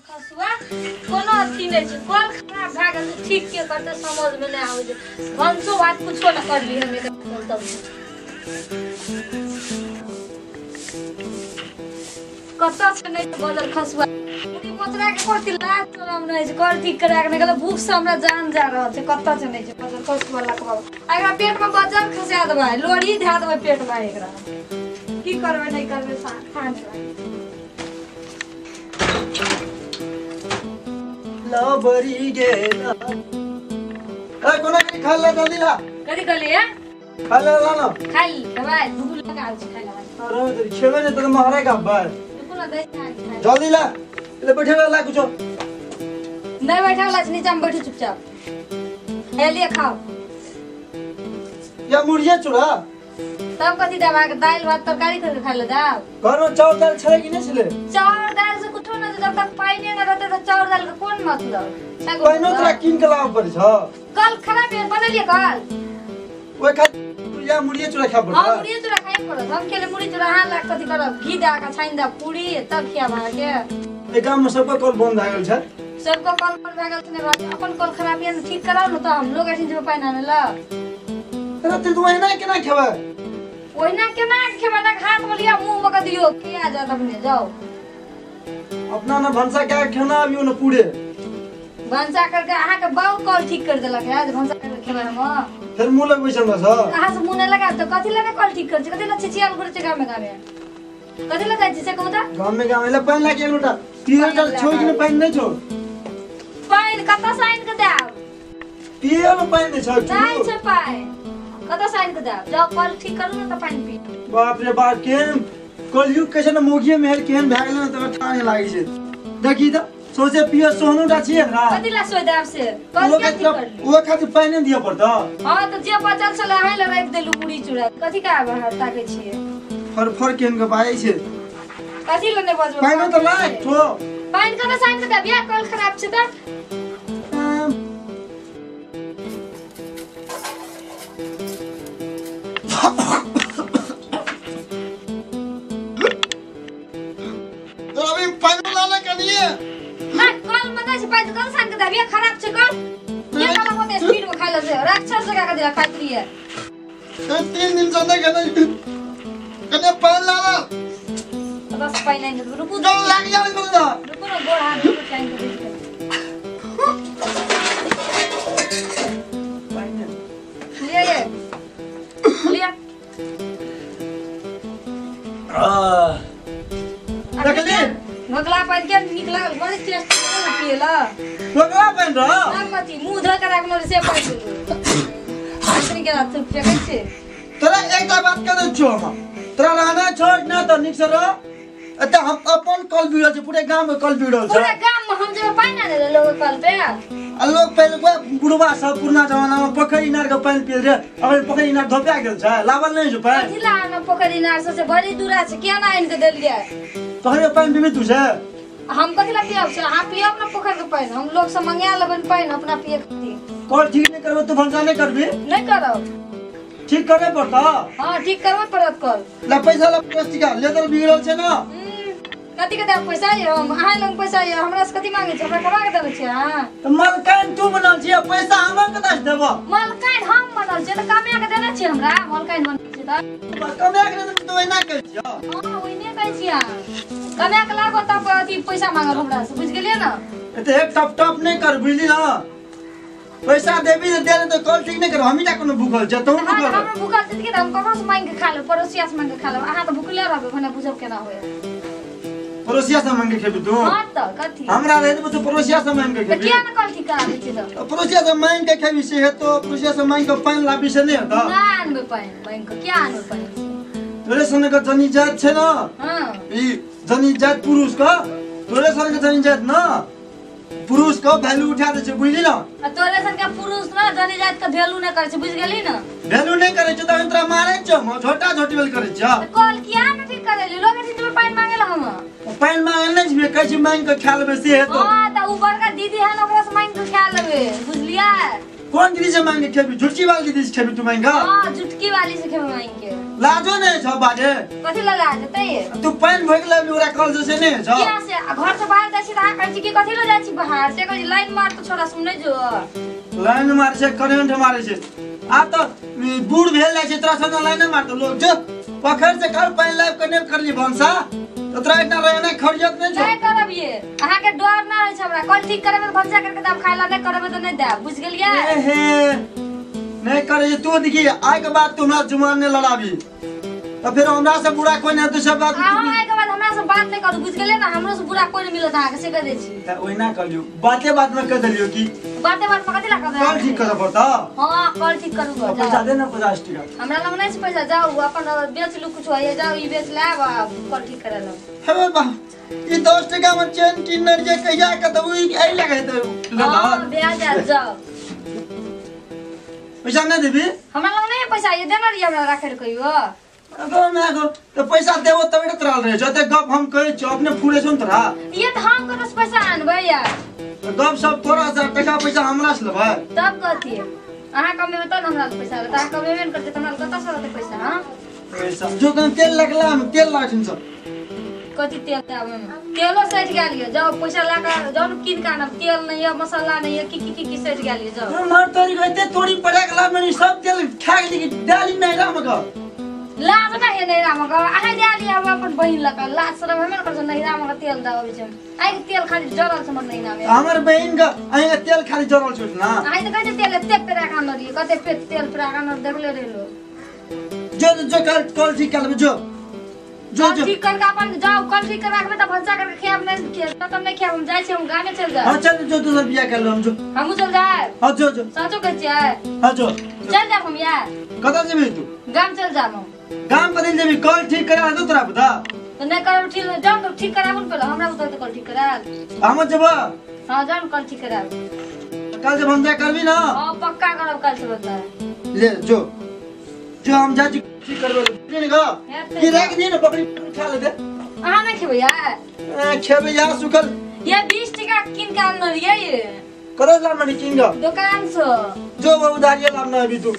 खसुआ कोनो अथी नहीं छै, कल खराब भए गेल ठीक के करते समझ में नहीं आबै छै। भनसो भात कुछो न करली हम एकर तब कतऽ छै नहीं बजल खसुआ मुड़ी मोचरा के करती लाज शरम नहीं छै, कल ठीक करा के नहीं गेल, भूख से हमरा जान जा रहल छै। कतऽ छै नहीं छै बजल खसुआ लकवा, एकरा पेट में बजल खसा देबै, लोरी धए देबै पेट में, एकरा की करबै नहीं करबै खा लेबै। लबरी गेला ए कोना के खा ले जल्दी ला। कथी कहलियै? खा ले ला ना खा ले दवाई दुगु लगा छै खा ले। अरे तेरी खेबे ने त महरे का बार रुकू ना दै छै जल्दी ला। ले बैठे ला कुछो नहीं बैठे वाला छै, नीचा में बैठू चुपचाप। ए लिए खाओ या मुड़िया चूड़ा तब कथी देब अहाँके? दालि भात तरकारी खा के खा ले दाब। घर में चाउर दाल छले कि नहीं छले? चाउर दाल से कुछो न, जब तक पानि न रहते त चाउर दाल के कोन मतलब? पाइनो तोरा कीन के लाबऽ पड़ै छ। कल खराब है बनेलिए कल ओइ खा या मुड़िया चूड़ा खाय पड़त। हां मुड़िया चूड़ा खाय पड़त। हम खेले मुड़ी चूड़ा अहाँ ला कथी करब? घी दए के छानि देब पूरी तब खियाब अहाँके। ए गाम में सबके कल बंद भए गेल छै। सबके कल बंद भए गेल छै ने, अपन कल खराब है ठीक कराउ न त हम लोग एठिन जेबै पानि आनै ला। अरे तू ओहिना केना खेबै? ओहिना केना खेबै? ना हाथ में लिया मुंह में के दियो खिया जात अपने जाओ। अपना ना भनसा के खाना आबियो न पूरे भनसा करके अहाँ के बाउ कल ठीक कर देलक है जे भनसा करके खेबै हम। फिर मुंह लगबै छै हमरा से? अहाँ से मुंह नै लगा त कथि लए कल ठीक कर छै? कथि लए छिछियाल घुरै छै गाम में गाम में? कथि लए जाइ छै से कहू त? गाम में गाम ले पानि लागे एक लोटा तीन चल छोड़ के पानि नै छो। पानि कतऽ से आनि के देब? पिए में पानि नै छो। नै छै पानि कतऽ से आनि के देब? जाओ कल ठीक करू न त पानि पी। बाप रे बाप केहन कलयुग के छै न मोगिए महल केहन भए गेलै न त ठाह नै लागै छै। देखी त सोचे पिए सोहनो टा छियै एकरा। कथि ला सोइ देब से? कल के ठीक कर ली ओ खातिर पानि दिअ पड़त। हां त जे बचल छलै अहीं लए राखि देलु मुड़ी चूड़ा। कथि का आब ताकै छियै? फर फर केहन के बाजै छै। कथि लए नै बजबै? पानि त लाग छो। पानि कतऽ से आनि के देब? या कल खराब छै त। अभी पानि लाले कनिए ना कल में नै छै पानि, कल सान के देब? या खराब छै कल। के कल होते स्पीड में खाइल छै राक्षस जका के दिया खाइत रहिए। 3 दिन से नै खेने कने पानि लाला। बस पानि नै रुकू जल लाग जाय ना। रुकू ना गोड़ हाथ रुकू टाइम के दे पानि ले ये लिया। आ देखली भगला पानि के नीक लागल बड़ी टेस्ट लागल पिएला। भगला पानि र ना कथी मुंह धो के राखलो से पानि अखनी के रात फेकै छै। तोरा एकटा बात कह दै छियौ हम, तोरा रहना छौ ना त नीक से रह। एते हम अपन कल बिगड़ल छै, पूरे गाम में कल बिगड़ल छै। पूरे गाम में हम जे पानि आनै ले लोग कल पे आ लोग पहिले बुढ़वा सब पुरना जमाना में पोखरि इनार के पानि पिए रे, अब पोखरि इनार धोपा गेल छै, लावल नै छै पानि। कथि ला आनब पोखरि इनार से? बड़ी दूरा छै, केना आनि के देलियै? पोखरि के पानि पीबी तू से? हम कथि ला पियब से? अहाँ पियब ना पोखरि के पानि, हम लोग से मंगा लेबै पानि अपना पिए खातिर। कल ठीक नै करबै तू भनसा नै करबी? नै करब। ठीक करबे पड़त। हां ठीक करबे पड़त कल। ला पैसा ला 50 टका ले त बिगड़ल छै ना। कथि के देब पैसा? ये हम अहाँ लग पैसा ये हमरा से कथि मांगे छै? हमरा कमा के देबै छै अहाँ? त मलकाइन तू बनल छी पैसा हमरा कतऽ से देबऽ? मलकाइन हम बनल छी त कमा के देने छी हमरा, मलकाइन बनल छी त कमा के देने तू एना कहै छियै? हां ओइने कहै छी। अहाँ कमा के लाबो तब अथी पैसा मांगब हमरा से, बुझि गेलियै ना? एते एक टप टप नै कर बुझली ना। पैसा देबी त दे त कल ठीक नै कर, हमही टा कोनो भूखल छै तू भूखल? हम भूखल छी त हम ककरो से मांगि के खा लेब, पड़ोसिया से मांगि के खा लेब। अहाँ त भूखले रहबै भने बुझब केना होय। पड़ोसिया से मांग के खेबी तू? हां त कथि हमरा रहे त पड़ोसिया से मांग के खेबी। त किया न कल ठीक कराबै छी त? पड़ोसिया से मांग के खेबी से हेतो, पड़ोसिया से मांग के पानि लाबी से नै हेतो? ना आनबै पानि मांग के, किया आनबै पानि? तोरे सन के जनी जात छै ना। हां ई जनी जात पुरुष के, तोरे सन के जनी जात ना पुरुष के वैल्यू उठा दै छै बुझली ना? आ तोरे सन के पुरुष ना जनी जात के वैल्यू नै करै छै, बुझ गेली ना? वैल्यू नै करै छै त हम तोरा मारै छौ, हम झोटा झोटी बेल करै छौ। त कल किया न ठीक करेली? लोग एठिन जेबै पानि मांगे ला हम। पानि मांगे नै छियै, कहै छी मांगि के खा लेबै से हेतो। हां त उ बड़का दीदी है ना ओकरा से मांगि के खा लेबै, बुझलियै? कौन दीदी से मांग के खेबी? झुटकी वाली दीदी से खेबी तू मांग? हां झुटकी वाली से खेबै मांग के। लाजो नै छ बाजे कथि ल लाज तै तू पानि भोग ले ओकरा कल से नै छ किया से घर से बाहर जाइ छी त अहाँ कहै छी कि कथि ल जाइ छी बाहर से कहै छी लाइन मार त छोरा सुनै जो लाइन मार छै करेंट मारे छै आ त बूढ़ भेल जाइ छै तोरा संग लाइन मारतो लोग जो पोखर से कल पानि लाइब के नै करली भनसा तोरा इतना रहना खरियत नै छै नै करब ये अहाँ के डर ना होइ छै हमरा कल ठीक करबे त भनसा करके दाब खाइला नै करबे त नै देब बुझ गेलियै ए हे नै करे तू देखी आइ के बाद तू हमरा जुमान नै लड़ाबी त फिर हमरा से बुरा कोई नै तू सब बात हां आइ के बाद हमरा से बात नै करू बुझ गेलियै ना हमरो से बुरा कोई नै मिलत अहाँ के से कह दै छी त ओइना कहलियो बाते बात में कह देलियो कि बाते बात में कथि ला कहबै कल ठीक करे पड़ता हां कल ठीक करू पैसा दे ना 50 टका हमरा लग नै छै पैसा जाऊ अपन बेच लू कुछ होय जाऊ ई बेच लाब कल ठीक करे लो हे बा ई 10 टका में चेन किनर जे कहिया के त उ एई लगे त हां ब्याज आ जाओ पैसा नै देबी हमरा लग नै पैसा ये देना रही हमरा राखे कहियो अगो ना गो त पैसा देबो तबे त तोरा रहे जते गप हम कहै छी अपने फुरे छौ तोरा ये त हम कतस पैसा आनबै यार गप सब तोरा से टका पैसा हमरा से लेबै तब कथि अहाँ कमेबै तब हमरा लग पैसा रहत अहाँ कमेबे न करतै त हमरा कतस रहतै पैसा हां पैसा जो कन तेल लगला हम तेल लाछिन सब कथि तेल देब हम तेलो सठि गेल ये जाओ पैसा ला के जाओ न कीन के आनब तेल नहीं है मसाला नहीं है की की की की सठि गेल ये जाओ मार तोरी कहते तोरी पड़े गला में सब तेल खा गेली कि डाली नहीं राम के लाज ना हे नहीं राम के अहाँ जा लिया हम अपन बहिन लग लाज शरम हमे न कर नहीं राम के तेल दबे छै आइ के तेल खाली जरल छै हमर नहीं नामे हमर बहिन के अहीं के तेल खाली जरल छुट ना अहीं त कहै छै तेल एते पेरा के आनल रहियै कते पे तेल पेरा के आनल देखले रहलो जो जो कल कल ठीक कर जो जो जो ठीक करके अपन जाओ कल ठीक करवा के त भनसा करके खायब नहीं खेब तब नहीं खायब हम जाइ छी हम गामे चल जाए हां चल जो दोसर बियाह कर लो हम जो हमहु चल जाए हां जो जो साचो कहै छियै हां जो चल जाब हम यार कतऽ जेबी तू गाम चल जाब हम गाम बदल जेबी कल ठीक करा दो तोरा पता त नहीं करब ठीक जाओ त ठीक कराबू न पहिले हमरा उतर त कल ठीक करा हम जेब हां जाओ कल ठीक कराब कल से भनसा करबी ना हां पक्का करब कल से बता ले जो जो हम जा ठीक करबे ने गा की राख दे ना बकरी खा ले दे अहाँ नहीं खेबै यार खेबै यार सुखल ये 20 टका किन के आनल रहियै कतऽ लाबने किन ग दुकान से जो उधारिये लाबने अभी तू।